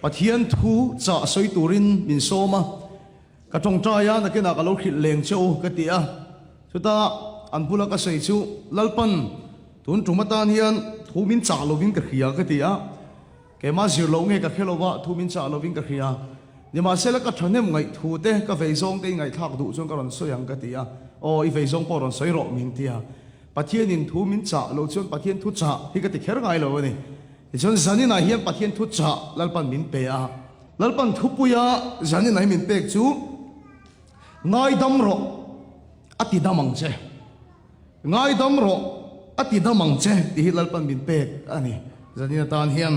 Pathian thu chah sawi turin min sawm a, ka tawngtai a, nakinah ka lo hrilh leng che u ka ti a. Chutah an bula ka sawi chu Lalpan tun tum atan hian thu min chah lovin ka hria ka ti a. Keimah zir loh nge ka hre lova, thu min chah lovin ka hria. Nimahsela ka thahnem ngaih thu te, ka vei zawng te i ngaihthlak duh chuan ka rawn sawi ang ka ti a. Aw, i vei zawng pawh rawn sawi rawh min ti a. Pathianin thu min chah loh chuan Pathian thu chah hi ka ti kher ngai lo a ni. Tichuan zaninah hian Pathian thu chah Lalpan min pe a. Lalpan thupuia zaninah hi min pek chu Ngaidam rawh a ti dam ang che. Ngaidam rawh a ti dam ang che tih hi Lalpan min pek a ni. Zanin atan hian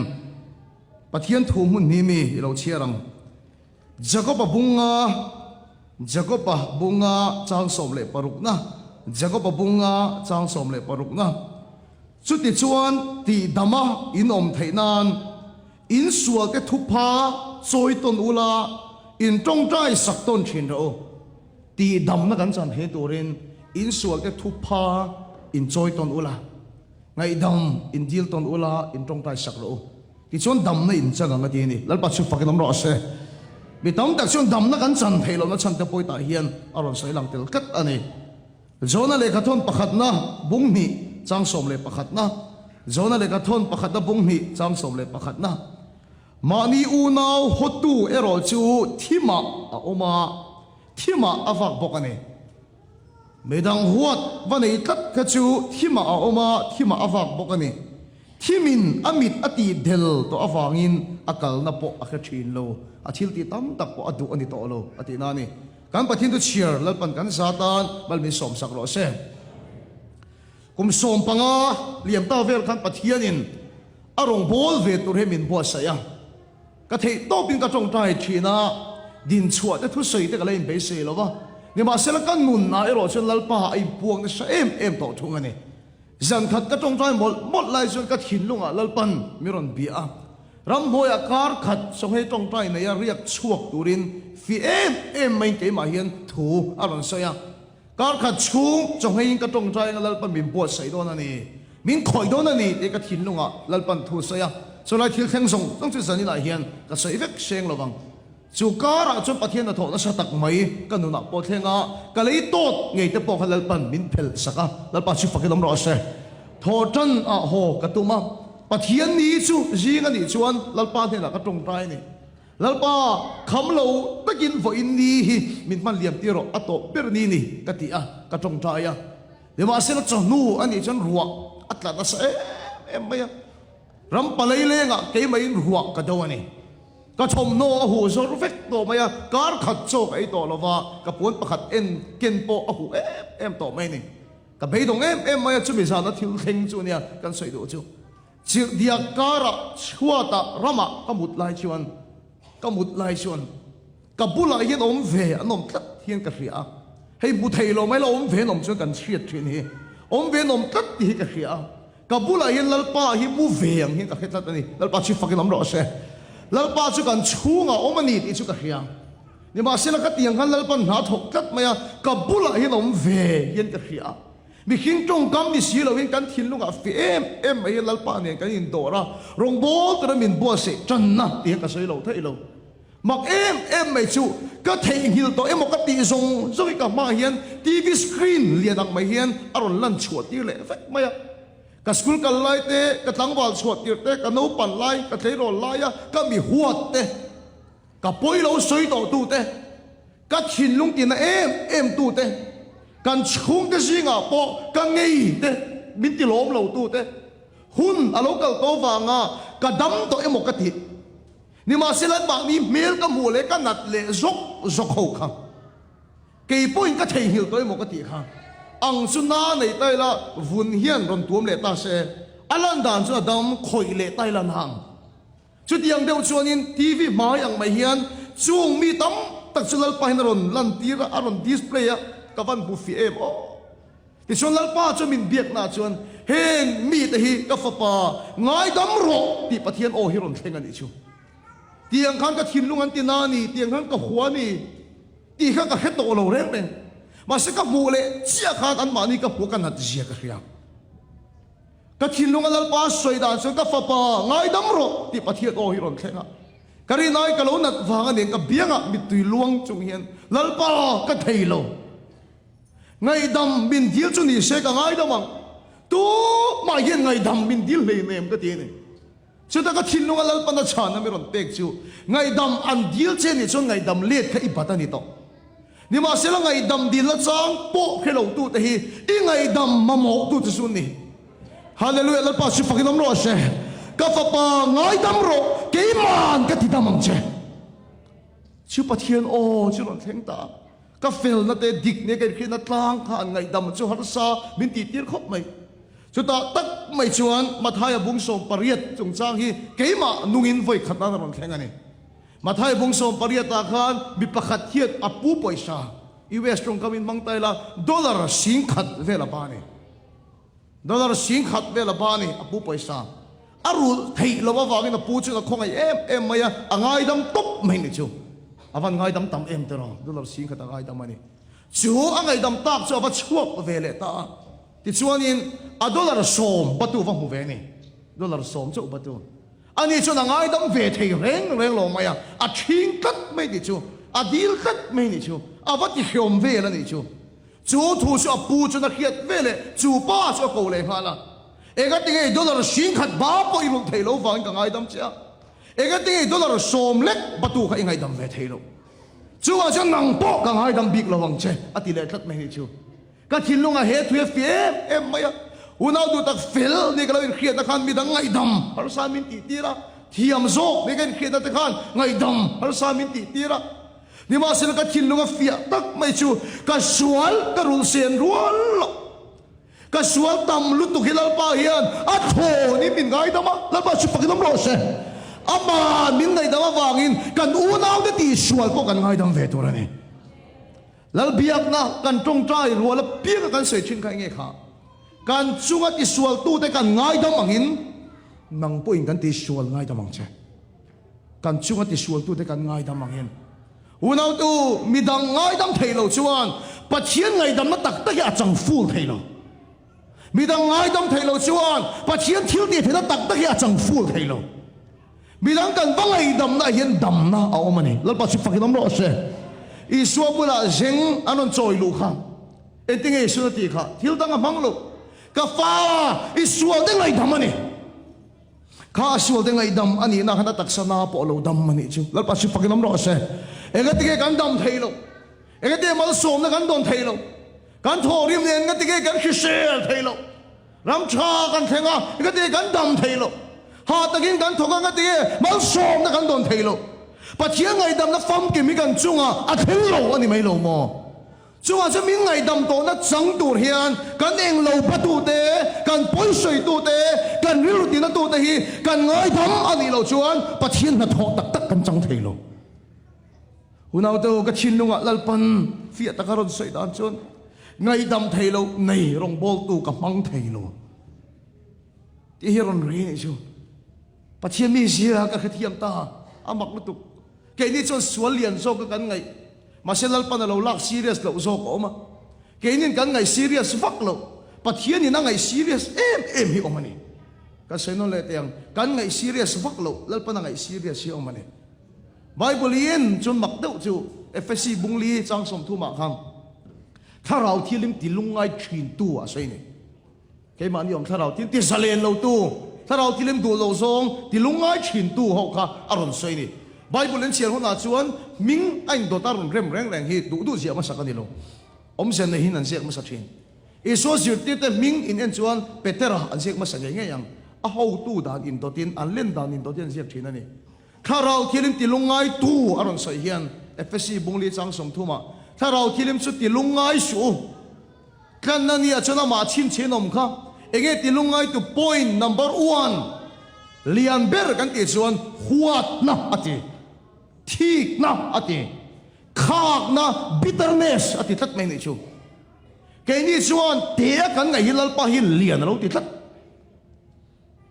Pathian thu hmun hnih mi i lo chhiar ang. Jakoba bunga Jakoba bunga chang 16na Jakoba bunga chang 16na Chutichuan tihdama in awm theih nan in sualte thupha chawi tawn ula in tawngtai sak tawn thin rawh u. Tihdamna kan chan thei turin in sualte thupha in chawi tawn ula, ngaihdam in dil tawn ula in tawngtai sak rawh u. Tichuan damna in chan ang a ti a ni. Lalpa chu fakin awm rawh se. Mi tam tak chuan damna kan chan theih lohna chhan te pawh tah hian a rawn sawi lang tel tlat a ni. Jona lehkhathawn pakhatna bung hnih chang 11na Jona lehkhathawn pakhatna bung hnih chang 11na Mahni unau hawtu erawh chu thimah a awm a, thimah a vak bawk a ni. Midang huat va nei tlat kha chu thimah a awm a, thimah a vak bawk a ni. Thimin a mit a tih del tawh avangin a kalna pawh a hre thin lo, a thil tih tam tak pawh a duh a ni tawh lo, a tihna a ni. Kan Pathian chu chhiar Lalpan kan za tan bal min sawmsak rawh se. Kum 15 liam ta vel khan Pathianin a rawngbâwl ve tur hi min buatsaih a, ka theih tawpin ka tawngtai thin a, dinchhuah te thusawi te ka la inbeisei lo va, nimahsela ka nunah erawh chuan Lalpa a inpuang nasa em em tawh thung a ni. Zan khat ka tawngtai mawlh mawlh lai chuan ka thinlungah Lalpan mi rawn bia a, ramhnuaiah kar khat chawnghei tawngtai neia riak chhuak turin fi em em maiin keimah hian thu a rawn sawi a. Kar khat chhung chawngheiin ka tawngtai anga Lalpan min buatsaih dawn a ni. Min khawih dawn a ni tih ka thinlungah Lalpan thu sawi a, chulai thil thleng zawng zawng chu zaninah hian ka sawi vek hreng lo vang. Chu karah chuan Pathian hnathawh nasa tak mai ka nunah pawh thleng a, ka lei tawt ngei te pawh kha Lalpan min phelh sak a, Lalpa chu fakin awm rawh se. Thaw tan ah haw ka tum a, Pathian ni chu zing a nih chuan Lalpa hnenah ka tawngtai a ni. Lalpa, kham lo takin vawiin ni hi min hman liam tir rawh, a tawp ber ni ni ka ti a, ka tawngtai a. Nimahsela chawhnu a nih chuan ruah a tla nasa em em mai a, ram palei lengah keimah-in ruah ka do a ni. Ka thawmhnaw a huh zawr vek tawh mai a, kar khat chaw ka ei tawh lo va, ka puan pakhat en ken pawh a huh em em tawh mai a ni. Ka beidawng em em mai a, chumi zana thil thleng chu nia kan sawi duh chu. Chirhdiak karah chhuatah ramah ka mut lai chuan ka mut lai chuan ka bulah hian awm ve an awm tlat hian ka hria a, hei hmu thei lo mai la awm ve an awm chuan kan hriat thin hi, awm ve an awm tlat tih hi ka hria a, ka bulah hian Lalpa hi mu ve ang hian ka hre tlat a ni, Lalpa chu fakin awm rawh se, Lalpa chu kan chhungah awm a ni tih chu ka hria, nimahsela ka tiang khan Lalpan hna thawk tlat mai a, ka bulah hian awm ve hian ka hria a. Mihring tawngkam ni si loin kan thinlungah feh em em mai hi Lalpa nen kan indawr a, rawngbâwl tura min buatsaih tanna tih hi ka sawi lo theih lo. Mak em em mai chu ka theihnghilh tawh emaw ka tih zawng zawng hi ka hmaah hian TV screen lian ang mai hian a rawn lan chhuah tir leh vek mai a. Ka school kal lai te, ka tlangval chhuah tirh te, ka naupan lai, ka tleirawl laia ka mi huat te, ka pawi lo sawi tawh tu te, Ka thinlung tina em em tute, kan chhungte zingah pawh ka ngei te min ti lawm lo tute, hun a lo kal tawh vanga ka dam tawh emaw ka tih. Nimahsela mahni hmel ka hmuh leh ka nat leh zawk zawk ho kha kei pawhin ka theihnghilh tawh emaw ka tih kha ang chu na nei ta ila vun hian rawn tuam leh ta se, a lan dan chu a dam khawih leh ta ila nang. Chutiang deuh chuanin TV hmai ang mai hian chung mi tam tak chu Lalpa hian a rawn lantir a, a rawn display a, ka van hmu fih em aw. Tichuan Lalpa chuan min biaknaah chuan heng mite hi ka fapa ngaidam rawh tih Pathian aw hi rawn thleng a nih chu. Tiang khan ka thinlung an ti na a ni, tiang khan ka hua a ni tih kha ka hre tawh lo reng reng. Mahse ka hmuh leh chiah khan anmahni ka hmuh ka nat zia ka hria. Ka thinlunga Lalpa sawi dan chuan ka fapa ngaidam rawh tih Pathian aw hi rawn thleng a. Ka rinai ka lo nat vang a nen ka biangah mittui luang chung hian Lalpa ka thei lo. Ngaihdam min dil chu ni se ka ngaidam ang. Tumah hian ngaihdam min dil hleinem ka ti a ni. Chuta ka thinlunga Lalpana chhana mi rawn pek chu ngaihdam an dil che nih chuan ngaihdam let kha i bat a ni tawh. Nimahsela ngaihdam dilna chang pawh hre lo tute hi i ngaihdam mamawh tute chu an ni. Hallelujah Lalpa chu fakin awm rawh se. Ka fapa ngaidam rawh keiman ka ti dam ang che. Chu Pathian aw chu rawn thleng ta a. Ka felna te dik nia ka inhriatna tlang kha an ngaihdam chu harsa min tih tir khawp mai. Chutah tak mai chuan Mathaia bung 18 chungchang hi keimah nungin vawi khat nan a rawn thleng a ni. Mathaia bung 18 ah khan mi pakhat hian a pu pawisa, US tawngkam in hmang ta ila, dollar 10,000 vel a ba a ni. Dollar 10,000 vel a ba a ni, a pu pawisa. A rulh theih loh avangin a pu chuan a khawngaih em em mai a, a ngaidam tawp mai ni chu. A van ngaidam tam em tiraw, dollar 10,000 a ngaidam a ni. Chu a ngaihdam tak chu a va chhuak ve leh ta a. Tichuanin a dollar 10 batu va hmu ve a ni, dollar 10 chauh batu. Ani chuan a ngaidam ve thei reng reng lo mai a, a ṭhing tlat mai tih chu, a dil tlat mai nih chu, a va ti hreawm vel a nih chu. Chu thu chu a pu chuan a hriat ve leh chu pa chu a ko leh nghal a, Engati nge dollar 10,000 ba pawh i rulh thei lo vangin ka ngaidam che a, engati nge dollar 10 lek batu kha i ngaihdam ve thei lo, chuvang chuan nang pawh ka ngaidam bik lo ang che, a ti leh tlat mai nih chu. Ka thinlungah he thu hi a fi em em mai a, unau duh tak fel nia ka lo inhriatna khan midang ngaihdam harsa min tih tir a, thiam zawk nia ka inhriatna te khan ngaihdam harsa min tih tir a. Nimahsela ka thinlung a fiah tak mai chu ka sual ka rulh sen rual lo. Ka sual tam lutuk hi Lalpa hian a thawnin min ngaidam a, Lalpa chu fakin awm rawh se. Ama'n min ngaihdam avangin kan unaute tihsual pawh kan ngaidam ve tur a ni. Lalbiakna kan tawngtai rual apianga kan sawi thin kha enge kha? Kan chunga tisualtute kan ngaidam angin nang pawhin kan tisual ngaidam ang che. Kan chunga tisualtute kan ngaidam angin. Unautu, midang ngaidam thei lo chuan Pathian ngaidamna tak tak hi a chang ful thei lo. Midang ngaidam thei lo chuan Pathian thil tih theihna tak tak hi a chang ful thei lo. Midang kan va ngaihdamna ah hian damna a awm a ni. Lalpa chu fakin awm rawh se. Isua bulah zeng an rawn chawi luh kha. Engtinge Isuan a tih kha? Thil dang a hmang lo. Ka fa, i sual te ngaihdam a ni. Kha a sual te ngaihdam a nihna khan a taksa na pawh a lo dam a nih chu. Lalpa chu fakin awm rawh se. Engatinge kan dam thei lo? Engatinge malsawmna kan dawn thei lo? Kan thawhrim nen engatinge kan hrisel thei lo? Ram tha kan thleng a, engati kan dam thei lo. Hah takin kan thawk a, engati malsawmna kan dawn thei lo. Pathian ngaihdamna famkim hi kan chungah a thleng lo a ni mai lo maw? Chungah chuan min ngaihdam tawhna chang tur hian kan englo batute, kan pawisawitute, kan rilru tinatute hi kan ngaidam a nih loh chuan Pathian hnathawh tak tak kan chang thei lo. Unaute u, ka thinlungah Lalpan fiah taka rawn sawi dan chuan ngaihdam thei lo nei rawngbawltu ka hmang thei lo tih hi rawn ri anih chu. Pathian mi zia ka hrethiam ta, a mak lutuk. Keini chuan sual lian zawka kan ngaih, mahse Lalpan a lo lak serious loh zawk a awm a. Keinin kan ngaih serious vak loh, Pathianin a ngaih serious em em hi awm a ni. Kan sawi nawn leh teh ang, kan ngaih serious vak loh, Lalpan a ngaih serious hi awm a ni. Bible in chuan mak deuh chu Efesi bungli chang 30 ah khan thlarau thilim ti lungngai thin tu a sawi ni. Keimahni awm thlarau thil ti zalen lo tu, thlarau thilim duh lo zawng ti lungngai thin tu ho kha a rawn sawi ni. Bible in chhiar hunah chuan hming a indawt a rawn rem reng reng hi duh duh ziah hmasak a ni lo. Awmze neihin an ziak hmasa thin. Isua zirtirte hming in en chuan Petera an ziak hmasa ngei ngei ang. A hotu dan indawtin an len dan indawtin an ziak thin a ni. Thlarau thilim ti lungngai tu a rawn sawi hian Efesi bungli chang 30 ah Thlarau thilim chu ti lungngai suh u. Tlanna nia chuan amah chhinchhin awm kha enge ti lungngai tu point number one lian ber kan tih chuan huatna a ti, thikna a ti, khakna, bitterness, a ti tlat mai nih chu. Keini chuan te a kan ngaih hi Lalpa hi lian a lo ti tlat.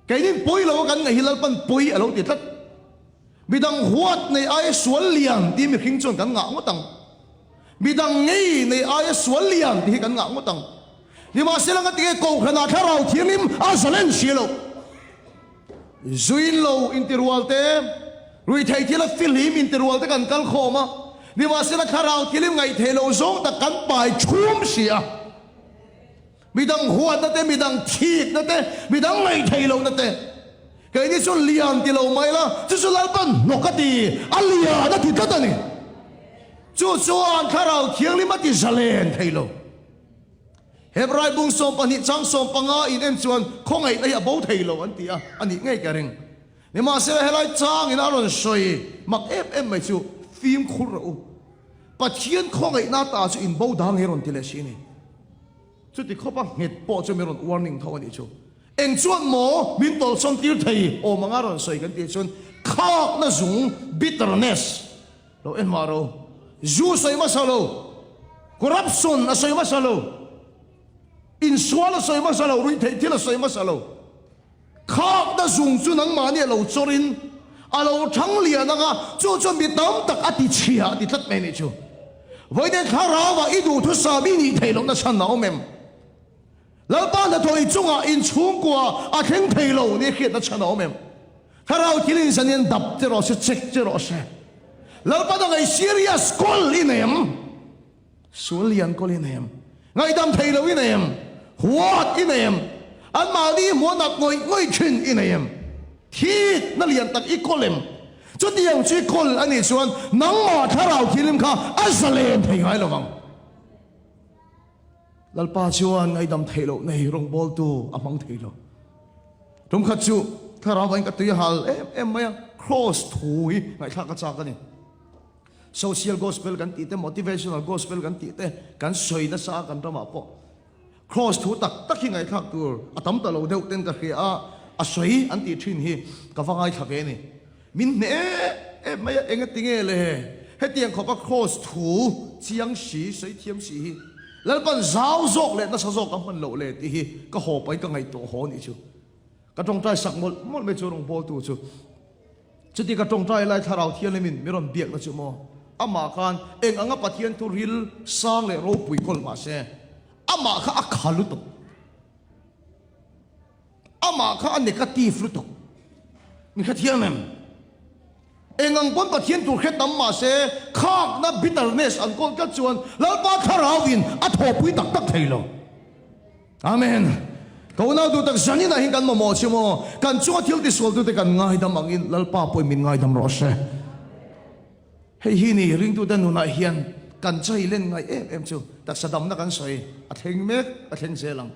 Keinin pawi lo a kan ngaih hi Lalpan pawi a lo ti tlat. Midang huat nei aia sual lian tih mihring chuan kan ngah ngawt ang. Midang ngei nei aia sual lian tih hi kan ngah ngawt ang. Nimahsela nga tinge Kohhranah Thlarau Thianghlim a zalen si lo. Zuin lo intirual te. Ruihtheih thil a fihlim intirual te kan kal khawm a, nimahsela thlarau thilim ngaihtheih loh zawng tak kan pai chhum si a. Midang huatna te, midang thikna te, midang ngaihtheih lohna te. Keini chu lian ti lo mai la, chu chu Lalpan hnawk a ti, a lian a ti tlat a ni. Chu chuan thlarau thianghlim a ti zalen thei lo. Hebrai bung 12 chang 15 in en chuan khawngaihna hi a bo thei lo an ti a, a nih ngei ka ring. Nimahsela helai changin a rawn sawi mak em em mai chu fimkhur rawh u. Pathian khawngaihna ta chu in bo dang hi rawn ti leh si a ni. Chuti khawpa nghet pawh chu min rawn warning tho a nih chu. Eng chuan maw min tawlhsawn tir thei awm anga rawn sawi kan tih chuan khakna zung, bitterness, lo en mah ro. Zu sawi hmasa lo, corruption a sawi hmasa lo, insual a sawi hmasa lo, ruihtheih thil a sawi hmasa lo. Khakna zung chu nangmahni a lo chawrin a lo thang lian ang a, chu chuan mi tam tak a ti chhia a ti tlat mai a nih chu. Vawiin thlarauah i duhthusam i nih theih lohna chhan a awm em? Lalpa hnathawh i chungah inchhungkua a thleng thei lo nia hriatna chhan a awm em? Thlarau thil in zan hian dap che rawh se, check che rawh se. Lalpa dang ei serious kawl i nei em? Sual lian kawl i nei em? Ngaihdam thei lo i nei em? Huat i nei em? Anmahni hmuh nat ngawih ngawih thin i nei em? Thikna lian tak i kawl em? Chutiang chu i kawl a nih chuan nangmah thlarau thilim kha a zalen thei ngai lo vang. Lalpa chuan ngaihdam theih loh nei rawngbawltu a hmang thei lo. Tum khat chu thlarau vain ka tui a hal em em mai a, Kraws thu hi ngaihthlak a chak a ni. Social gospel kan tih te, motivational gospel kan tih te kan sawi nasa a kan ramah pawh. Kraws thu tak tak hi ngaihthlak tur a tam ta lo deuh ten ka hria a, a sawi an tih thin hi ka va ngaithla ve a ni. Min hneh em em mai a, engati nge le? Hetiang khawpa Kraws thu chiang si, sawi thiam si hi Lalpan zau zawk leh nasa zawk a hman loh le tih hi ka haw pahin ka ngaihtuah haw anih chu. Ka tawngtai sak mawlh mawlh mai chu rawngbawltu chu. Chuti ka tawngtai lai Thlarau Thianghlimin min rawn biakna chu maw? Amah khan eng anga Pathian thu ril sang leh ropui kawl mah se, amah kha a kha lutuk. Amah kha a negative lutuk. Min hrethiam em? Eng ang pawn Pathian tur hre tam mah se, khakna, bitterness, an kawl tlat chuan Lalpa Thlarauin a thawhpui tak tak thei lo. Amen. Ka unau duh tak zaninah hian kan mamawh che maw? Kan chunga thil tisualtute kan ngaidam angin Lalpa pawhin min ngaidam rawh se. Hei hi ni ringtute nunah hian kan chai len ngai em em chu taksa damna kan sawi a thleng mek a thleng zel ang.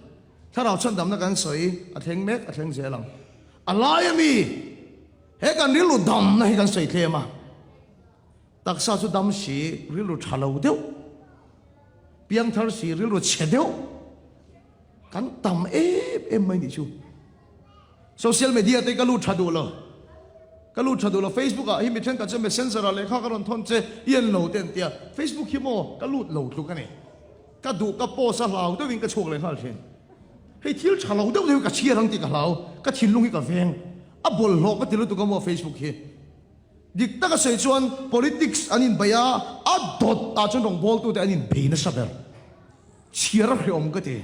Thlarau chhandamna kan sawi a thleng mek a thleng zel ang. A laia mi he kan rilru damna hi kan sawi tlem a, taksa chu dam si rilru tha lo deuh, piangthar si rilru chhe deuh kan tam em em mai nih chu. Social media te ka lut tha duh lo, ka lut tha duh lo Facebook ah hi mi thenkhat chu messenger ah lehkha ka rawn thawn che i en lo te an tia, Facebook hi maw ka lut lo tluk a ni. Ka duh ka post a hlau deuhin ka chhuak leh nghal thin. Hei thil tha lo deuh deuh hi ka chhiar ang tih ka hlau, ka thinlung hi ka veng. A bawlhhlawh ka ti lutuk a maw Facebook hi. Dik taka sawi chuan politics an inbeih a, a dawt ah chuan rawngbawltute an inbei nasa ber. Chhiar a hreawm ka ti.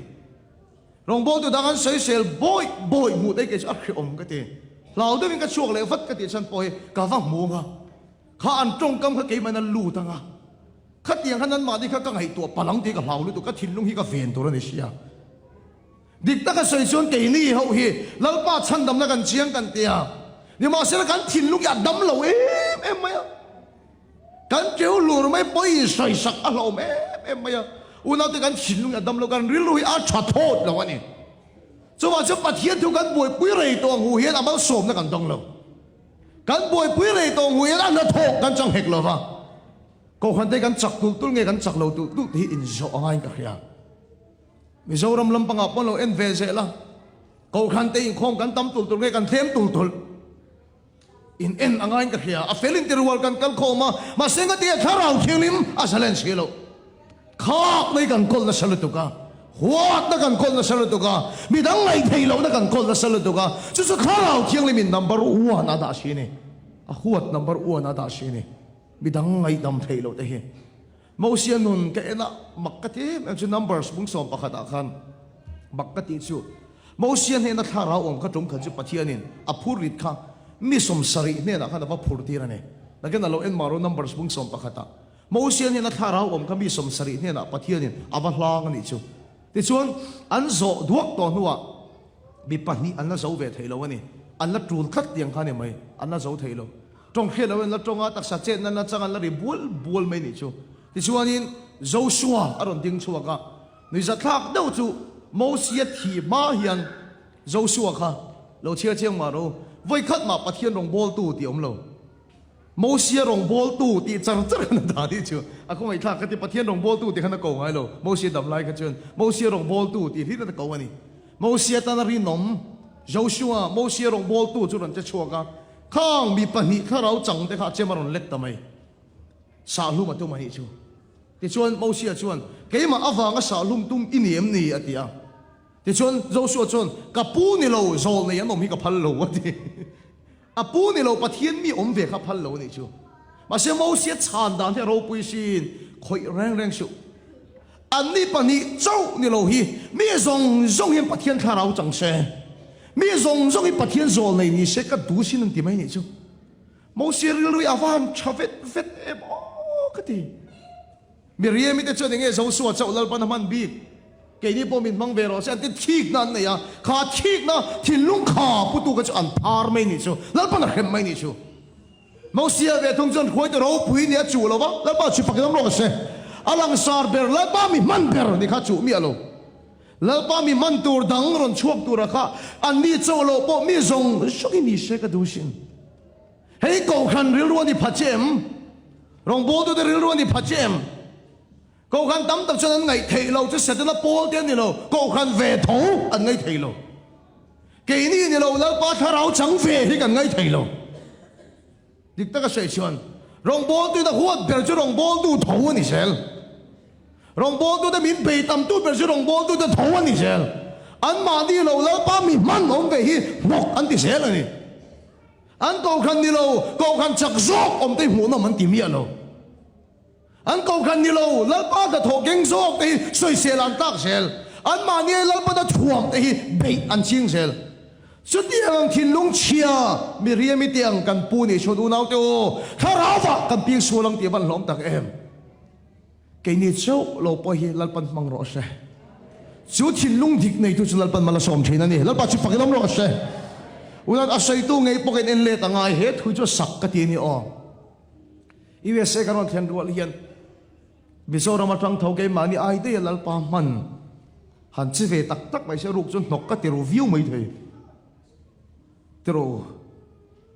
Rawngbawltu dang an sawisel bawih bawih hmuh te hi kei chu a hreawm ka ti. Hlau deuhin ka chhuak leh vat ka tih chhan pawh hi ka va hmu ang a. Kha an tawngkam kha keimah in a lut ang a. Khatiang khan anmahni kha ka ngaihtuah palh ang tih ka hlau lutuk, ka thinlung hi ka ven tur a ni sia. Dik taka sawi chuan keini ho hi Lalpa chhandamna kan chiang kan ti a, nimahsela kan thinlung hi a dam lo em em mai a, kan keu lur mai pawhin sawisak a hlauhawm em em mai a, unaute kan thinlung hi a dam lo, kan rilru hi a tha thawt lo a ni. Chuvang chuan Pathian thu kan buaipui rei tawh ang hu hian a malsawmna kan dawng lo. Kan buaipui rei tawh ang hu hian a hnathawk kan chang hek lo va. Kohhran te kan chak tulh tulh nge kan chak lo tulh tulh tih hi inzawh a ngaiin ka hria. Mizoram lampangah pawh an lo en ve zel a, Kohhran te inkhawm kan tam tulh tulh nge kan thlem tulh tulh in en a ngaiin ka hria. A fel intirual kan kal khawm a, mahse ngatinge thlarau thianghlim a zalen si loh. Khak mai kan kawl nasa lutuk a, huatna kan kawl nasa lutuk a, midang ngaihtheih lohna kan kawl nasa lutuk a, chu chu thlarau thianghlimin number one a dah si a ni. A huat number one a dah si a ni. Midang ngaihdam theih loh te hi Mosia nun ka en a, mak ka ti em em chu Numbers bung 11 ah khan mak ka tih chu Mosia hnena thlarau awm kha tum khat chu Pathianin a phur rit kha. Mi 70 hnenah khan a va phur tir a ni. Nakin a lo en mah ro Numbers bung 11 ah. Mosia hnena thlarau awm kha mi 70 hnenah Pathianin a va hlang a nih chu. Tichuan, an zawh duak tawh hnuah mi pahnih an la zo ve thei lo a ni. An la tul tlat tiang kha a ni mai, an la zo thei lo. Tawng hriat loin an la tawng a, taksa chetna an la chang, an la ri bual bual mai a nih chu. Tichuanin Joshua a rawn ding chhuak a, nuihzathlak deuh chu Mosia thih hma hian Joshua kha lo chhiar chiang mah rawh u, vawikhat mah Pathian rawngbawltu tih a awm lo. Mosia rawngbawltu tih char char khan a dah tih chu a khawngaihthlak kha ti Pathian rawngbawltu tih khan a ko ngai lo. Mosia dam lai kha chuan Mosia rawngbawltu tih hlir a ko a ni. Mosia tana rinawm Joshua, Mosia rawngbawltu chu rawn che chhuak a, khang mi pahnih thlarau chang te kha a chem a rawn let ta mai. Sahlum a tum a nih chu. Tichuan Mosia chuan, Keimah avanga sahlum tum i ni em ni? a ti a. Tichuan Joshua chuan, Ka pu ni lo, zawl nei an awm hi ka phal lo, a ti. A pu ni lo, Pathian mi awm ve kha phal lo a nih chu. Mahse Mosia chhan dan hi a ropui sin, khawih reng reng suh. Anni pahnih chauh ni lo hi mi zawng zawng hian Pathian thlarau chang se, mi zawng zawng hi Pathian zawl nei ni se ka duh sin an ti mai nih chu. Mosia rilru hi a va han tha vet vet em aw ka ti. Miriami te chuan enge Joshua chauh Lalpan a hman bik? Keini pawh min hmang ve rawh se an ti thikna an nei a, kha thikna thinlung kha putu kha chu an phar mai nih chu, Lalpan a hrem mai nih chu. Mosia ve thung chuan hruaitu ropui nih a chuh lo va, Lalpa chu fakin awm rawh se. A langsar ber Lalpa mi hman ber ni kha chuh miah lo. Lalpa mi hman tur dang rawn chhuak tura kha anni chauh loh pawh mi zawng zawng i ni se ka duh sin. Hei Kohhran rilru a ni pha che em? Rawngbawltute rilru a ni pha che em? Kohhran tam tak chuan an ngaih theih lo chu Setana pawl te an ni lo, Kohhran ve tho an ngaih thei lo. Keini ni lo Lalpa thlarau chang ve hi kan ngaih thei lo. Dik taka sawi chuan rawngbawltuin a huat ber chu rawngbawltu tho a ni zel. Rawngbawltute min bei tamtu ber chu rawngbawltute tho a ni zel. Anmahni lo Lalpa mi hman awm ve hi hnawk an ti zel a ni. An kohhran ni lo, kohhran chak zawk awm te hi hmuhnawm an ti miah lo. An kohhran ni lo, Lalpa hnathawh keng zawk te hi sawisel an tlak zel. Anmahni ai Lalpa na thuam te hi beih an ching zel. Chutiang ang thinlung chhia Miriami te ang kan pu nih chuan unaute aw, thlarauah kan ping sual ang tih a van hlawm tak em. Keini chauh lo pawh hi Lalpan hmang rawh se. Chu thinlung dik neitu chu Lalpan mal a sawm thin a ni. Lalpa chu fakin awm rawh se. Unan a sawitu ngei pawh ka in en let a ngai, he thu chu a sak ka ti a ni aw. USA kan rawn thlen rual hian Mizoram atang tho keimahni ai daih a Lalpa hman han che ve tak tak mai se ruk chu hnawk ka ti ru viau mai thei. Tiraw?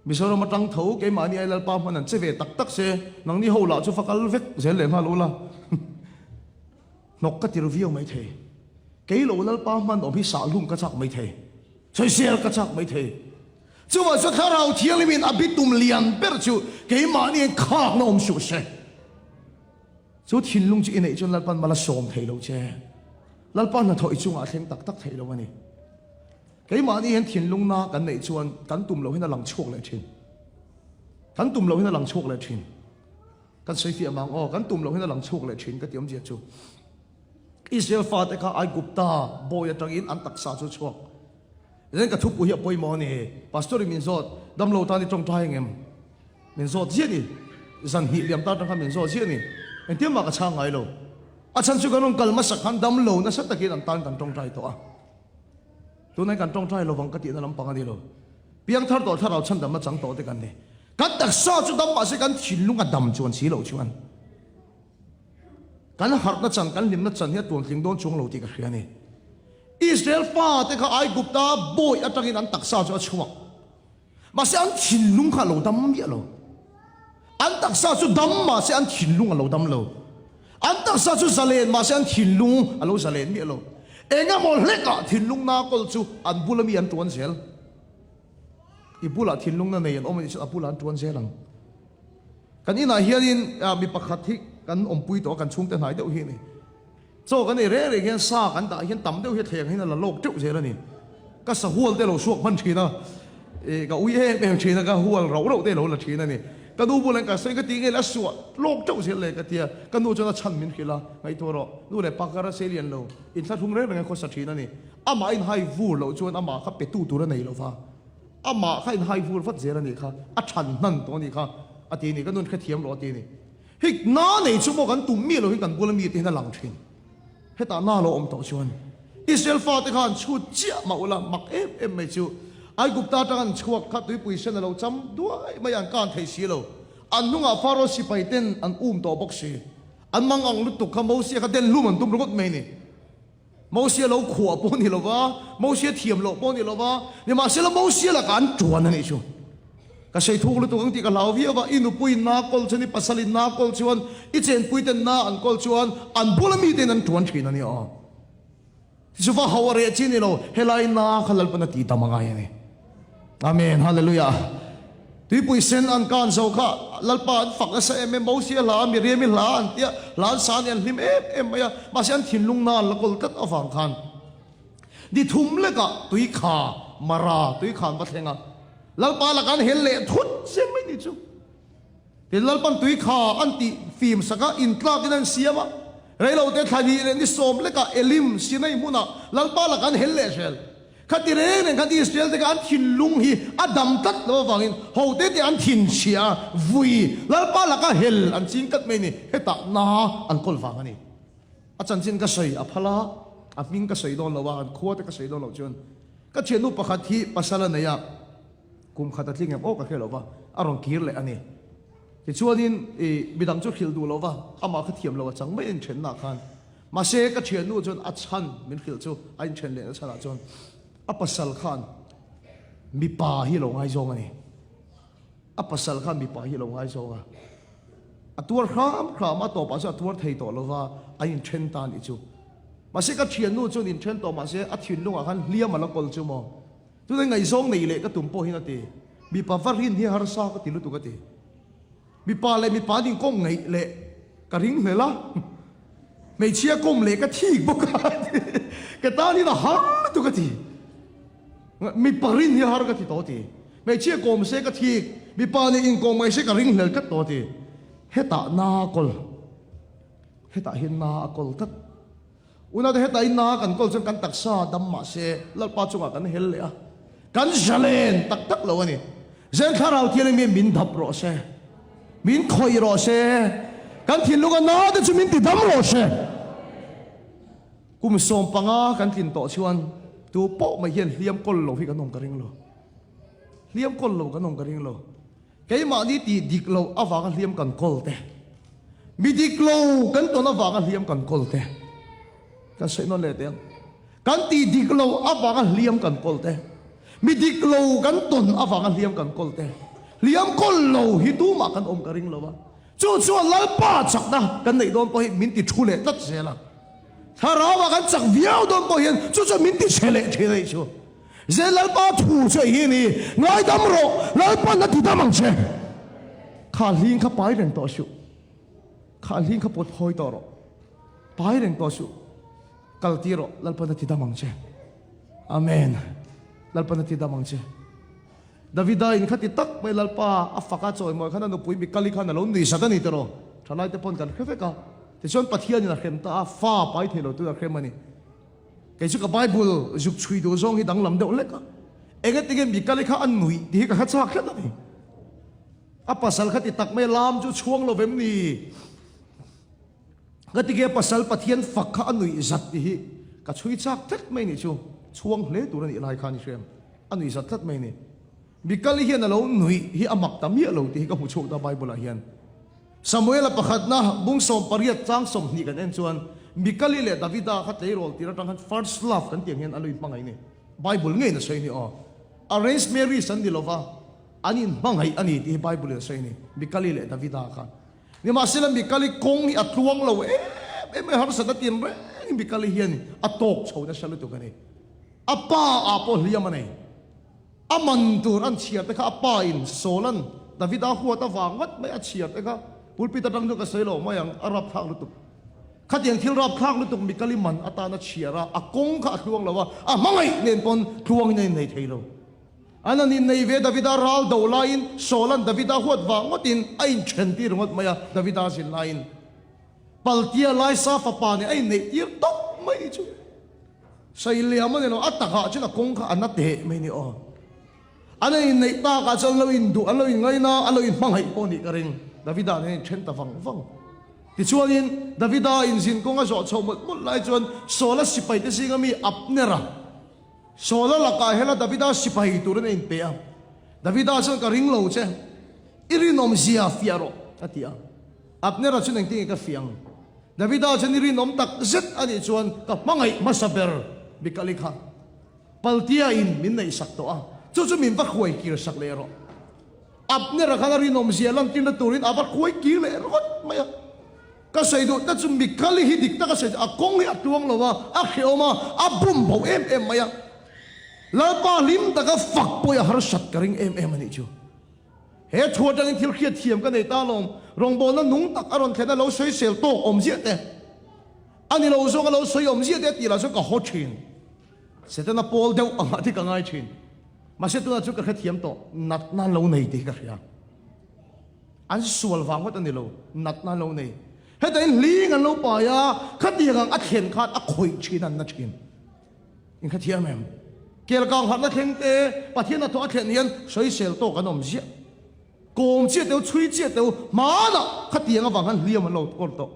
Mizoram atang tho keimahni ai Lalpa hman an che ve tak tak se, nangni ho lah chu va kal vek zel leh nghal ula. Hnawk ka tir viau mai thei. Kei lo Lalpa hman awm hi sahlum ka chak mai thei. Sawisel ka chak mai thei. Chuvah chuan Thlarau Thianghlimin a bitum lian ber chu keimahni hian khakna awm suh se. Chu thinlung chu i neih chuan Lalpan mal a sawm thei lo che. Lalpa hnathawh i chungah a thleng tak tak thei lo a ni. Keimahni hian thinlung na kan neih chuan kan tum loh hian a lang chhuak leh thin. Kan tum loh hian a lang chhuak leh thin. Kan sawi fiah mang aw, kan tum loh hian a lang chhuak leh thin ka ti awmzia chu. Israel fate kha Aigupta bawi atangin an taksa chu chhuak. Then ka thupui hi a pawimawh a ni. Pastor in min zawt, damlo tan i tawngtai ang em? Min zawt ziah ni. Zan hnih liam ta atang khan min zawt ziah ni. Engtin mah ka chhang ngai lo. A chhan chu kan rawn kal hmasak khan damlo nasa takin an tan kan tawngtai tawh a. Tunah kan tawngtai lovang ka tihna lampang a ni lo. Piangthar tawh thlarau chhandamna chang tawh te kan ni. Kan taksa chu dam mahse kan thinlung a dam chuan si loh chuan kan harhna chan, kan hlimna chan hi a tuantling dawn chuang lo tih ka hria a ni. Israel fate kha Aigupta bawi atangin an taksa chu a chhuak. Mahse an thinlung kha a lo dam miah lo. An taksa chu dam mahse an thinlung a lo dam lo. An taksa chu zalen mahse an thinlung a lo zalen miah lo. Eng emaw hlekah thinlung na kawl chu an bula mi an tuan zel. I bulah thinlung na nei an awm anih chuan a bulah an tuan zel ang. Kan inah hianin mi pakhat hi kan awmpui tawh a, kan chhungte hnai deuh hi a ni. Chaw kan ei reng reng hian sa kan dah hian tam deuh hi a thleng hian a la lawk teuh zel a ni. Ka sahual te lo suak hman thin a, ih ka ui em em thin a, ka hual rauh rauh te lo la thin a ni. Ka nu bulah hian ka sawi ka ti nge le a suah lawk teuh zel le ka ti a, ka nu chuan a chhan min hrilh a, ngaihtuah rawh, nu leh pa kar a sei lian lo, inthlahrung reng reng a khawsa thin a ni. Amah a inhai vur loh chuan amah kha pe tu tur a nei lo va. Amah kha in hai vur vat zel a nih kha, a than hnan tawh a nih kha, a ti a ni. Ka nun hrethiam rawh a ti a ni. Hei na nei chu maw kan tum miah lo hi kan bula mite hian a lang thin. Hetah na lo awm tawh chuan Israel fate kha an chhut chiah mah ula mak em em mai chu Aigupta atang an chhuak kha tuipui sen a lo cham duai mai a, an kan thei si lo. An hnungah Pharaoh sipai ten an um tawh bawk si. An mang ang lutuk kha Mosia kha den hlum an tum ringawt mai a ni. Mosia lo khuah pawh a ni lo va, Mosia thiam loh pawh a ni lo va, nimahsela Mosia lakah an tuan a nih chu. Ka sei thuk lutuk ang tih ka hlau viau va, i nupuiin na kawl chuan, i pasalin na kawl chuan, i chenpuiten na an kawl chuan an bula mitein an tuan thin a ni aw. Tichu va hau a reh chi a ni lo, helai na kha Lalpan a tih tam a ngai a ni. Amen, Hallelujah. Tuipui sen an kan zo kha Lalpa an fak nasa em em, Mosia hla, Miriami hla an tia, hla an sa nih an hlim em em mai a, mahse an thinlung na an la kawl tlat avang khan ni thum lekah tui kha Mara tui kha an va thleng a, Lalpa lakah an hel leh thut zel mai ni chu. Tin, Lalpan tui kha an tih fim sak a, intlakin an siam a. Reilote thla hnih leh ni sawm lekah Elim, Sinai hmunah Lalpa lakah an hel leh zel. Khati reng reng khan Israel te kha an thinlung hi a dam tlat lo avangin hote te an thinchhia a, vui Lalpa laka hel an ching tlat mai ni, hetah na an kawl vang a ni. A chanchin ka sawi a phal a, a hming ka sawi dawn lo a, an khua te ka sawi dawn loh chuan ka thiannu pakhat hi pasal a nei a, Kum khat a tling em aw ka hre lo va, a rawn kir leh a ni. Tichuanin i midang chu hrilh duh lo va, amah kha thiam lo a chang mai a inthennaah khan. Mahse ka thiannu chuan a chhan min hrilh chu a inthen lehna chhanah chuan a pasal khan mipa hi a lo ngaizawng a ni. A pasal khan mipa hi a lo ngaizawng a. A tuar hram hram a, tawpah chuan a tuar thei tawh lo va, a inthen ta a nih chu. Mahse ka thiannu chuan inthen tawh mahse a thinlungah khan hliam a la kawl chu maw. Tunah ngaihzawng nei leh ka tum pawh hian a ti, mipa va rin hi harsa ka ti lutuk a ti. Mipa leh mipa an inkawm ngaih leh ka ring hlel a, hmeichhia kawm leh ka thik bawk a ti. Ka tan hian a har lutuk a ti. Mipa rin hi har ka ti tawh a ti. Hmeichhia kawm se ka thik, mipa nen inkawm ngaih se ka ring hlel tlat tawh a ti. Hetah na kawl, hetah hian na a kawl tlat. Unate heta in na kan kawl chuan kan taksa dam mah se Lalpa chungah kan hel leh a, kan zalen tak tak lo a ni. Zen Thlarau Thianghlim hian min dap rawh se, min khawih rawh se, kan thinlunga na te chu min ti dam rawh se. Kum 15 kan tlin tawh chuan tu pawh mai hian hliam kawl lo hi kan awm ka ring lo. Hliam kawl lo kan awm ka ring lo. Keimahni tih dik loh avanga hliam kan kawl te, mi dik lo kan tawn avanga hliam kan kawl te, kan sawi nawn leh teh ang, kan tih dik loh avanga hliam kan kawl te, mi dik lo kan tawn avanga hliam kan kawl te, hliam kawl lo hi tumah kan awm ka ring lo a, chu chuan Lalpa chakna kan neih dawn pawh hi min ti thu leh tlat zel a, Thlarauah kan chak viau dawn pawh hian chu chuan min ti chhe leh thin a nih chu. Zel Lalpa thu chu ei hi ni, ngaidam rawh, Lalpa'n a ti dam ang che. Kha hling kha pai reng tawh suh, kha hling kha pawt hawi tawh rawh, pai reng tawh suh, kal tir rawh, Lalpa'n a ti dam ang che. Amen. Lalpa'n a ti dam ang che. Davida in khati tak mai Lalpa a fak a chawimawi khan a nupui Mikali khan a lo nui sat a ni tiraw? Thalai te pawn kan hre vek a. Tichuan Pathianin a hrem ta a, fa pai thei lo tuin a hrem a ni. Kei chu ka Bible zuk chhui duh zawng hi danglam deuh lek a, engati nge Mikali kha a nuih tih hi ka hre chak tlat a ni. A pasal kha ti tak mai lam chu chhuang lo vem ni? Ngati nge pasal Pathian fak kha a nuih zat tih hi ka chhui chak tlat mai nih chu, chhuang hle tur a nih lai khan i hriam, a nuih zat tlat mai ni. Mikali hian a lo nuih hi a mak ta miah lo tih hi ka hmu chhuak ta Bible ah hian. Samuela pakhatna bung 18 chang 20 kan en chuan Mikali leh Davida kha tleirawl tir atang khan first love kan tih ang hian a lo inhmangaih ni. Bible ngeiin a sawi ni aw. Arranged marriage an ni lova, an inhmangaih a ni tih hi Bible in a sawi ni, Mikali leh Davida kha. Nimahsela Mikali kawng hi a tluang lo em em mai, harsatna tin rengin Mikali hian a tawk chho nasa lutuk a ni. A pa ah pawh hliam a nei. A man tur an chhiar te kha a pa in Saul-a'n Davida huat avang ngawt mai a chhiar te kha pulpit atang chuan ka sawi lo mai ang, a rapthlak lutuk. Khatiang thil rapthlak lutuk Mikali man atan a chhiar a, a kawng kha a tluang lo a, a hmangaih nen pawn tluangin a innei thei lo. An an innei ve Davida ral do laiin Saul-a'n Davida huat vang ngawtin a inthen tir ngawt mai a, Davida zin laiin Paltia Laisa fapa nen a inneih tir tawp mai ni chu. Sailiam a ni lo, a takah chuan a kawng kha a na teh mai ni aw. An an inneih takah chuan an lo induh, an lo inngaina, an lo inhmangaih pawh nih ka ring. Davida nen an inthen ta vang vang. Tichuanin, Davida inzin kawng a zawh chhoh mawlh mawlh lai chuan Saula sipaite zinga mi Abnera, Saula lakah hela Davida sipai turin a inpe a. Davida chuan ka ring lo che, i rinawmzia fiah rawh, a ti a. Abnera chuan engtin nge ka fiah ang? Davida chuan i rinawm tak zet a nih chuan ka hmangaih hmasa ber Mikali kha Paltia in min neihsak tawh a, chu chu min va hruai kir sak leh rawh. Abnera khan a rinawmzia lantirna turin a va hruai kir leh rawt mai a. Ka sawi duh te chu Mikali hi dik taka sawi chu a kawng hi a tluang lo a, a hrehawm a, a bum bo em em mai a. Lalpa hlim taka fak pawh i a harsat ka ring em em a nih chu. He thu atangin thil hriat thiam ka nei ta alawm, rawngbawlna nung tak a rawn thlen a lo sawisel tawk awm ziah te, a ni lo zawk a lo sawi awm ziah te a tih lah chuan ka haw thin. Setana pawl deuh angah te ka ngai thin. Mahse tunah chu ka hrethiam tawh, natna lo nei tih hi ka hria. An sual vang ngawt a ni lo, natna an lo nei. Heta in hling an lo pai a, khatiang ang a thlen khan a khawih thin an na thin. In hrethiam em? Kelkang harhna thleng te, Pathian hnathawh a thlen hian sawisel tawk an awm ziah. Kawm chiah teu, chhui chiah teu, hmanah khatiang avang khan hliam an lo kawl tawh.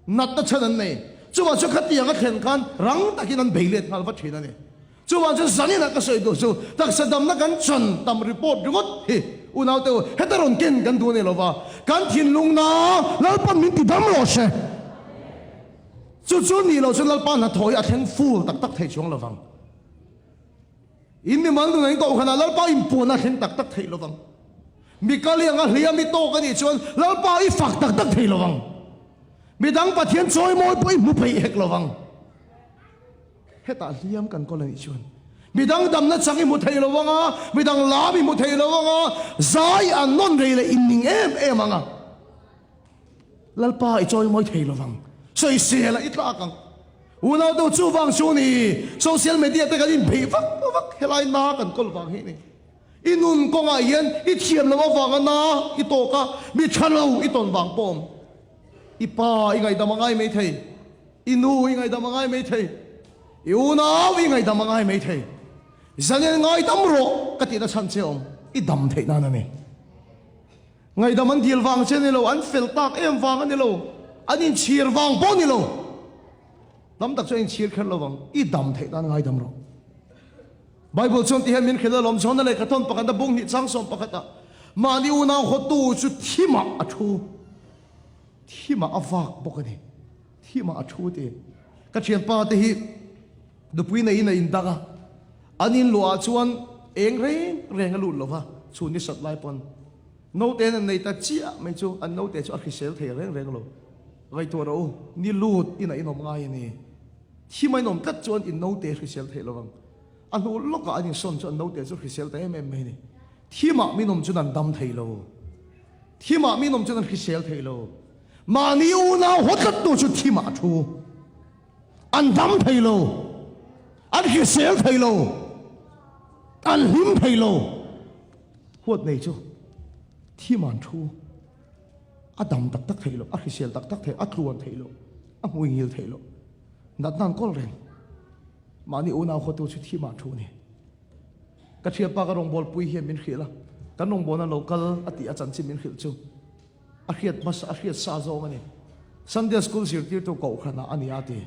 Natna chhan an nei. Chuvang chu khatiang a thlen khan rang takin an bei let nghal vat thin a ni. Chuvang chu zaninah ka sawi duh chu taksa damna kan chan tam report ringawt hi unaute u heta rawn ken kan duh a ni lova, kan thinlungna Lalpan min ti dam rawh se. Chu chu nih loh chuan Lalpa hnathawh hi a thleng full tak tak thei chuang lovang. In mimal nunah in kohhranah Lalpa inpuan a thleng tak tak thei lovang. Mikali anga hliam i tawk a nih chuan Lalpa i fak tak tak thei lovang. Midang Pathian chawimawi pawh i hmu peih hek lovang. Hetah hliam kan kawl a nih chuan midang damna chang i hmu thei lovang a, midang lam i hmu thei lovang a, zai an nawn rei leh in ning em em ang a. Lalpa i chawimawi thei lovang. Sawisel ah i tlak ang. Unau deuh chu vang chu ni. Social media te kan inbeih vak vak helai na kan kawl vang hi ni. I nun kawngah hian i thiam loh avanga na i tawk a, mi tha lo i tawn vang pawh awm. I pa i ngaihdam a ngai mai thei. I nu i ngaihdam a ngai mai thei. I unau i ngaihdam a ngai mai thei. Zalen ngaidam rawh ka tihna chhan che awm. I dam theih nan a ni. Ngaihdam an dil vang che a ni lo, an fel tak em vang a ni lo, an inchhir vang pawh a ni lo. Dam tak chu a inchhir kher lo vang, i dam theih nan ngaidam rawh. Bible chuan ti hian min hrilh alawm, John-a lehkha thawn pakhatna bung hnih chang sawm pakhatah, Mahni unau hawtu chu thimah a thu, thimah a vak bawk a ni, thimah a thu ti. Ka thianpa te hi nupui neiin a indang a, an inluahah chuan eng reng reng a lut lo va, chhun ni sat lai pawn. Note an nei ta chiah mai chu an note chu a hrisel thei reng reng lo. Ngaihtuah rawh u, ni lut inah in awm ngai a ni. Thim a inawm tlat chuan in note hrisel thei lo vang. A hnu lawkah an insawn chu an note chu hrisel ta em em mai a ni. Thimah min awm chuan an dam thei lo. Thimah min awm chuan an hrisel thei lo. Mahni unau haw tlattu chu thimah a thu. An dam thei lo. An hrisel thei lo. An hlim thei lo. Huat nei chu thim an thu. A dam tak tak theih loh, a hrisel tak tak theih, a tluan theih loh, a hmuingil theih loh. Natna an kawl reng. Mahni unau khawtu chu thim an thu a ni. Ka thianpa ka rawngbawlpui hian min hrilh a, kan rawngbawlna lo kal a tih a chanchin min hrilh chu a hriat hmasa, a hriat sa zawng a ni. Sunday school zirtirtu kohhranah a ni a ti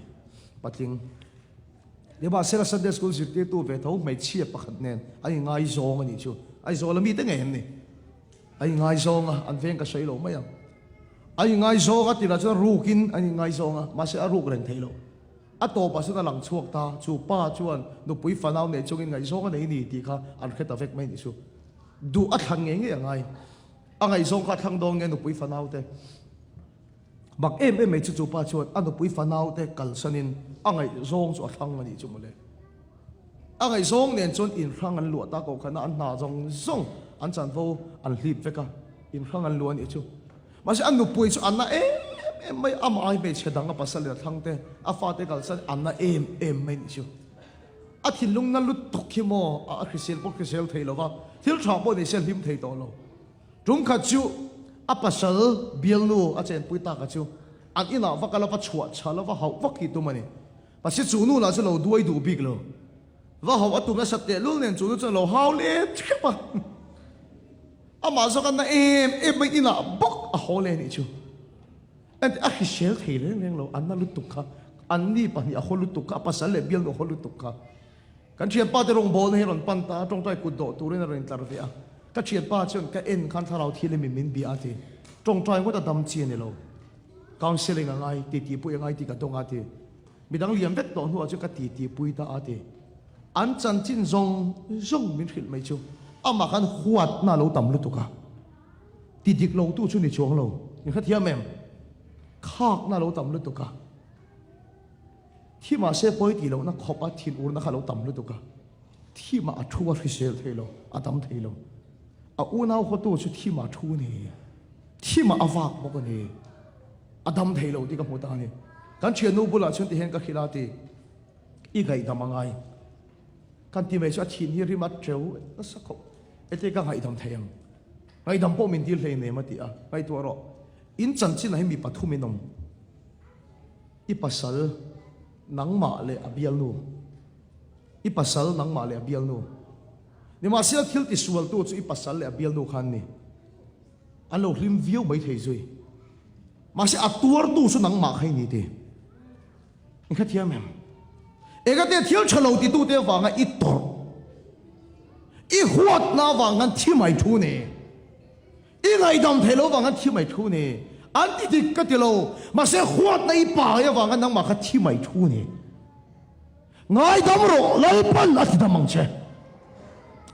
patling. Nimahsela Sunday School zirtirtu ve tho hmeichhia pakhat nen an ingaizawng a nih chu. Aizawl a mite ngei an ni. An ingaizawng a, an veng ka sawi lo mai ang. An ingaizawng a tirah chuan rukin an ingaizawng a, mahse a ruk reng thei lo. A tawpah chuan a lang chhuak ta, chu pa chuan nupui fanau nei chungin ngaihzawng a nei ni tih kha an hre ta vek mai nih chu. Duh a thlan ngei ngei a ngai. A ngaihzawng kha a thlang dawn nge nupui fanau te. Bak em em mai chu chu pa chuan a nupui fanau te kalsanin a ngaihzawng chu a thlang a nih chu mawle. A ngaihzawng nen chuan inhrang an luah ta ko khan a, an hna zawng zawng an chanvo an hlip vek a, inhrang an luah a nih chu. Mahse a nupui chu a na em em mai, amah ai hmeichhe dang a pasal in a thlang te, a fate kalsan a na em em mai nih chu. A thinlung na lutuk hi maw a hrisel pawh hrisel thei lo va, thil tha pawh nei se a hlim thei tawh lo. Tum khat chu a pasal bialnu a chenpui taka chu an inah va kal a, va chhuah chhal a, va hauh vak hi tum a ni. Mahse chu nu lah chu lo duai duh bik lo. Va hauh a tum nasat tehlul nen chu nu chuan a lo hau let hrep a. Amah zawk a na em em mai inah bawk a haw leh anih chu. Engti a hrisel thei reng reng lo, a na lutuk kha, anni pahnih a haw lutuk kha, a pasal leh bialnu a haw lutuk kha. Kan thianpa te rawngbawlna hi a rawn pan ta a, tawngtai kut dawh turin a rawn intlar ve a. Ka thianpa chuan ka en khan thlarau thil in min bia a ti. Tawngtai ngawt a dam chi a ni lo. Counselling a ngai, titi pui a ngai tih ka dawng a ti. Midang liam vek tawh hnuah chuan ka titi pui ta a ti. An chanchin zawng zawng min hrilh mai chu amah khan huatna a lo tam lutuk a. Ti dik lo tu chu ni chuang lo. Min hrethiam em? Khakna a lo tam lutuk a. Thi mahse pawi tih lohna khawp a thin urna kha a lo tam lutuk a. Thi mah a thu a hrisel thei lo, a dam thei lo. A unau hawtu chu thi mah a thu a ni. Thi mah a vak bawk a ni. A dam thei lo tih ka hmu ta a ni. Kan thiannu bulah chuan tihian ka hrilh a ti, I ngaihdam a ngai. Kan ti mai chu a thin hi rim a teu nasa khawp. Ete ka ngaihdam thei ang. Ngaihdam pawh min dil hleinem a ti a. Ngaihtuah rawh. In chanchinah hi mi pathum in awm. I pasal nangmah leh a bialnu. I pasal nangmah leh a bialnu. Nimahsela thil tisualtu chu i pasal leh a bialnu kha an ni. An lo hlim viau mai thei zui. Mahse a tuartu chu nangmah kha i ni ti. I hrethiam em? Engate thil tha lo titute avanga i tawrh, i huatna avang khan thi mai thu ni. I ngaihdam theih lo avang khan thi mai thu ni. An ti dik ka ti lo, mahse huatna i pai avang khan nangmah kha thi mai thu ni. Ngaidam rawh, Lalpan a tidam ang che.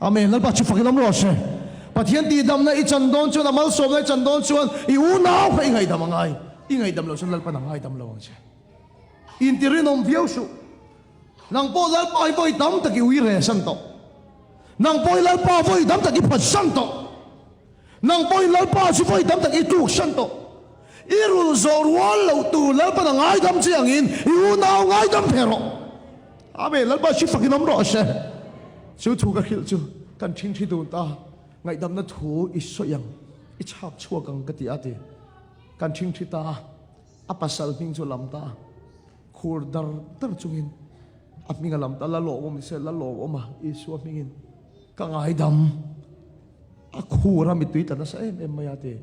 Amen. Lalpa chu fakin awm rawh se. Pathian tihdamna i chan dawn chuan, a malsawmna i chan dawn chuan, i unau kha i ngaihdam a ngai. I ngaihdam loh chuan Lalpan a ngaidam lo ang che. Inti rinawm viau suh. Nang pawh Lalpa hi vawi tam tak i ui reh san tawh. Nang pawh i Lalpa vawi tam tak i phat san tawh. Nang pawhin Lalpa chu vawi tam tak i tluk san tawh. I rul zawh rual loh tur Lalpan a ngaidam che angin i unau ngaidam ve rawh. Amen. Lalpa hri fakin awm rawh se. Chu thu ka hrilh chu kan ṭhingṭhi dun ta. Ngaihdamna thu i sawi ang, i chhak chhuak ang ka ti a ti. Kan ṭhingṭhi ta a, a pasal hming chu a lam ta a. Khur dar dar chungin a hming a lam ta a, la lawmawm ni se, la lawmawm a, Isua hmingin ka ngaidam. A khur a mittui tla nasa em em mai a ti.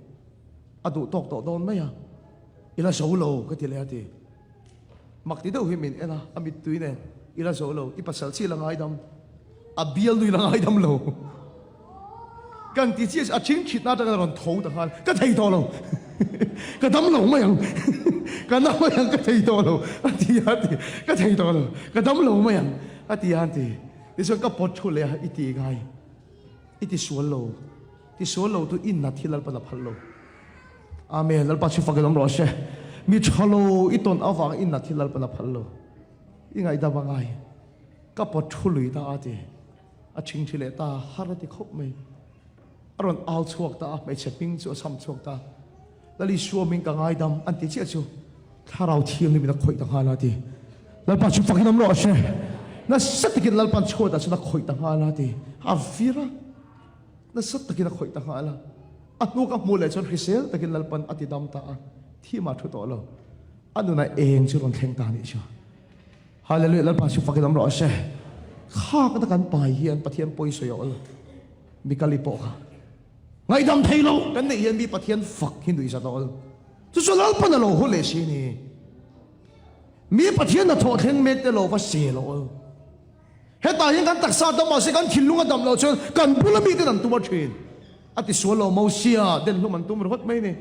A duh tawk tawh dawn mai a, I la zo lo ka ti leh a ti. Mak ti deuh hi min en a, a mittui nen, I la zo lo, i pasal chi la ngaidam, a bialnu i la ngaidam lo. Kan ti chiah a thing thitna atanga rawn tho ta nghal, ka thei tawh lo, ka dam lo mai ang, ka na mai ang ka thei tawh lo a ti a ti, ka thei tawh lo, ka dam lo mai ang a ti a ti. Tichuan ka pawt thu leh a, i ti ngai. I ti sual lo. Ti sual lo tu i nat hi Lalpan a phal lo. Amen. Lalpa chu fakin awm rawh se. Mi tha lo i tawn avang i nat hi Lalpan a phal lo. I ngaihdam a ngai. Ka pawt thu lui ta a ti. A thingthi leh ta har a ti khawp mai. A rawn au chhuak ta a, hmeichhe hming chu a cham chhuak ta. Lal Isua min ka ngaidam an ti chiah chu Thlarau Thianghlim in a khawih ta nghal a ti. Lalpa chu fakin awm rawh se. Nasa takin Lalpa'n chhuatah chuan a khawih ta nghal a ti. A vir a, nasa takin a khawih ta nghal a. A hnu ka hmuh leh chuan hrisel takin Lalpa'n a ti dam ta a, thim ah thu tawh lo. A nunah eng chu rawn thleng ta a nih chu. Hallelujah Lalpa chu fakin awm rawh se. Khak ata kan pai hian Pathian pawi sawi a awl. Mikali pawh kha. Ngaihdam thei lo kan neih hian mi Pathian fak hi nuihzat a awl. Chu chu Lalpan a lo haw leh si ni. Mi Pathian hnathawh thleng mek te lo va sel a awl. Hetah hian kan taksa dam mahse kan thinlung a dam loh chuan kan bula miten an tum a thin. A tisual lo Mosia den hlum an tum ringawt mai ni.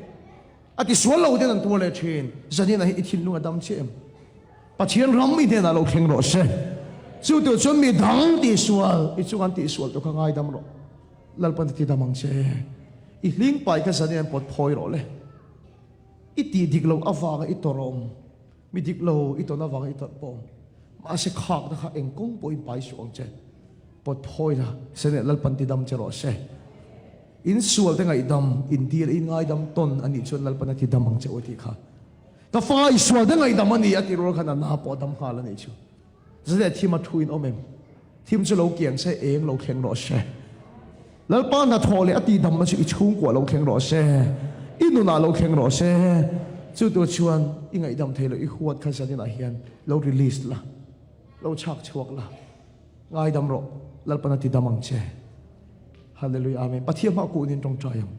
A tisual lo ten an tuar leh thin. Zanin ah hi i thinlung a dam chiah em? Pathian ram i hnenah lo thleng rawh se. Chu tur chuan mi dang tihsual i chung an tihsual tur kha ngaidam rawh. Lalpan i ti dam ang che. I hling pai kha zanin an pawt phawi rawh le. I tih dik loh avanga i tawrh awm. Mi dik lo i tawn avanga i tawrh pawh awm. Mahse khakna kha eng kawng pawhin pai suh ang che. Pawt phawi la, Senate Lalpan ti dam che rawh se. In sual te ngaihdam, in dil in ngaidam tawn a nih chuan Lalpan a ti dam ang che u a tih kha. Ka fa i sual te ngaihdam a ni a tih rual khan a na pawh a dam nghal a nih chu. Zaleh thim a thu in awm em? Thim chu lo kiang se, eng lo thleng rawh se. Lalpa hnathawh leh a tihdamna chu i chhungkuah lo thleng rawh se, i nunah lo thleng rawh se. Chu tur chuan i ngaihdam thei loh i huat kha zaninah hian lo release la, lo chhak chhuak la. Ngaidam rawh, Lalpan a ti dam ang che. Hallelujah Amen. Pathian hma kunin tawngtai ang.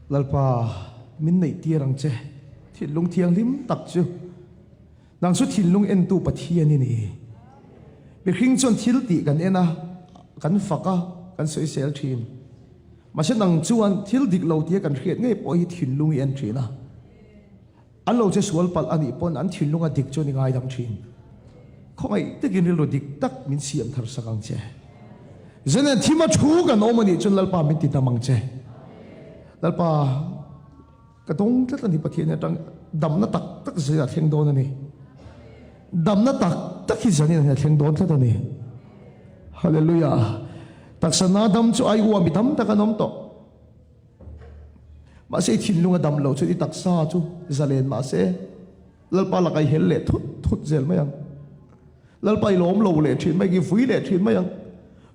Lalpa, min neih tir ang che. Thinlung thianghlim tak chu. Nang chu thinlung entu Pathian i ni. Mihring chuan thil tih kan en a, kan fak a, kan sawisel thin. Mahse nang chuan thil dik lo tia kan hriat ngei pawh hi thinlung i en thin a. An lo che sual palh a nih pawn an thinlunga dik chuan i ngaidam thin. Khawngaih takin rilru dik tak min siam thar sak ang che. Zenen thima thu kan awm a nih chuan Lalpa min ti dam ang che. Lalpa ka dawng tlat a ni Pathian atang damna tak tak zanin a thleng dawn a ni. Damna tak tak hi zanin a thleng dawn tlat a ni. Hallelujah. Taksa na dam chu ai uami tam tak an awm tawh. Mahse i thinlung a dam loh chuan i taksa chu zalen mahse Lalpa lakah i hel leh thut thut zel mai ang. Lalpa i lawm lo leh thin mai ang, i vui leh thin mai ang.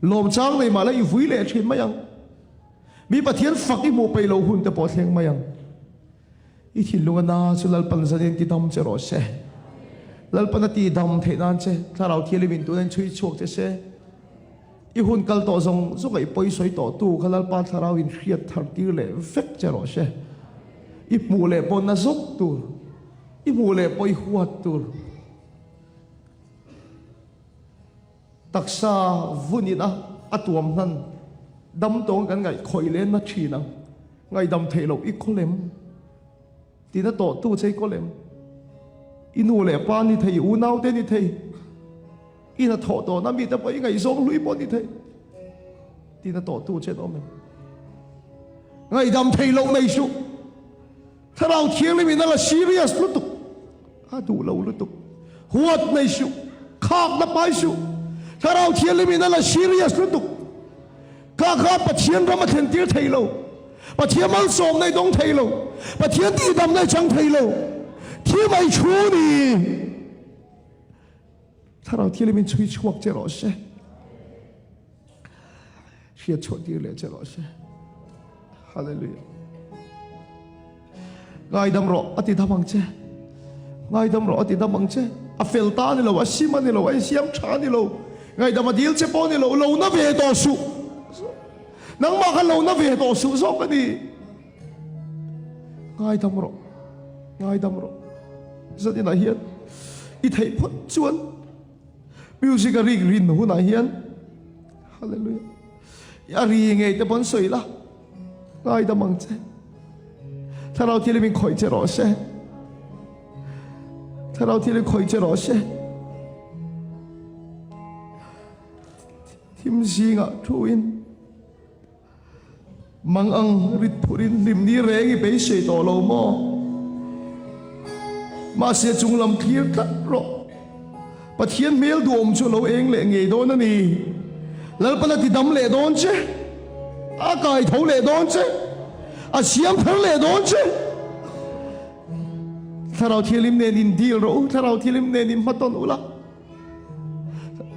Lawm chang nei mah la i vui leh thin mai ang. Mi Pathian fak i hmuh peih loh hun te pawh a thleng mai ang. I thinlung a na chu Lalpan zanin ti dam che rawh se. Lalpan a ti dam theih nan che Thlarau Thianghlim in tuna in chhui chhuak che se. I hun kal tawh zawng zawng a i pawi sawi tawh tu kha Lalpa Thlarau in hriat thar tir leh vek che rawh se. I hmuh leh pawh na zawk tur, i hmuh leh pawh i huat tur. Taksa vun in a a tuam hnan dam tawng kan ngaih khawih leh na thin ang. Ngaihdam theih loh i kawlem. Tina tawh tu che i kawlem. I nu leh pa ni thei, i unau te ni thei. I hnathawh tawhna mite pawh i ngaihzawng hlui pawh ni thei. Tina tawh tu che an awm em? Ngaihdam thei loh nei suh. Thlarau Thianghlim in a la serious lutuk. A duh lo lutuk. Huat nei suh. Khakna pai suh. Thlarau Thianghlim in a la serious lutuk. Kha kha Pathian ram a thlen tir thei lo. Pathian malsawmna i dawng thei lo. Pathian tihdamna i chang thei lo. Thil mai thu ni. Thlarau Thianghlim in chhui chhuak che rawh se. Hriat chhuah tir leh che rawh se. Hallelujah. Ngaidam rawh a ti dam ang che. Ngaidam rawh a ti dam ang che. A fel ta ni lo, a sim a ni lo, a insiam tha a ni lo. Ngaidam a dil che pawh a ni lo, lo na ve tawh suh. Nangmah kha lo na ve tawh suh zawk a ni. Ngaidam rawh, ngaidam rawh. Zaninah hian i theih phawt chuan music a rik rin hunah hian Hallelujah. A ri ngei te pawn sawi la. Ngaidam ang che. Thlarau Thianghlim in khawih che rawh se. Thlarau Thianghlim khawih che rawh se. Thim zingah thu in Mang ang rit phurin hlim ni reng i beisei tawh lo maw? Mahse chunglam thlir tlat rawh. Pathian hmel duhawm chu a lo eng leh ngei dawn a ni. Lalpan a ti dam leh dawn che. A kai tho leh dawn che. A siam thar leh dawn che. Thlarau Thianghlim nen in deal rawh u. Thlarau Thianghlim nen in hmatawn ula.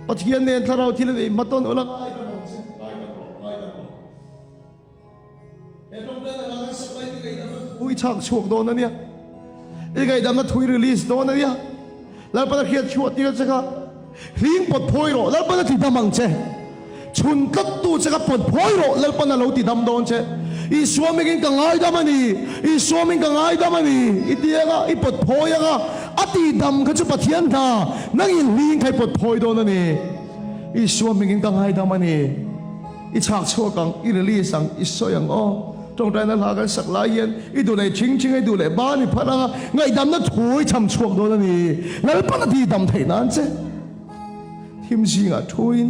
Pathian nen thlarau thil a nei hmatawn ula. Ui chhak chhuak dawn a nia. I ngaihdamna thui release dawn a nia. Lalpan a hriat chhuah tir che kha. Hling pawt phawi rawh, Lalpan a ti dam ang che. Chhun tlat tu che kha pawt phawi rawh, Lalpan a lo ti dam dawn che. Isua mingin ka ngaidam a ni, Isua ming ka ngaidam a ni, i ti anga, i pawt phawi anga, a ti dam kha chu Pathian hna, nangin hling kha i pawt phawi dawn a ni. Isua mingin ka ngaidam a ni. I chhak chhuak ang, i release ang, i sawi ang aw. Tawngtaina hla kan sak lai hian i duh leh thing thing a, i duh leh ban i phat anga, ngaihdamna thu i cham chhuak dawn a ni. Lalpan a ti dam theih nan che. Thim zingah thuin.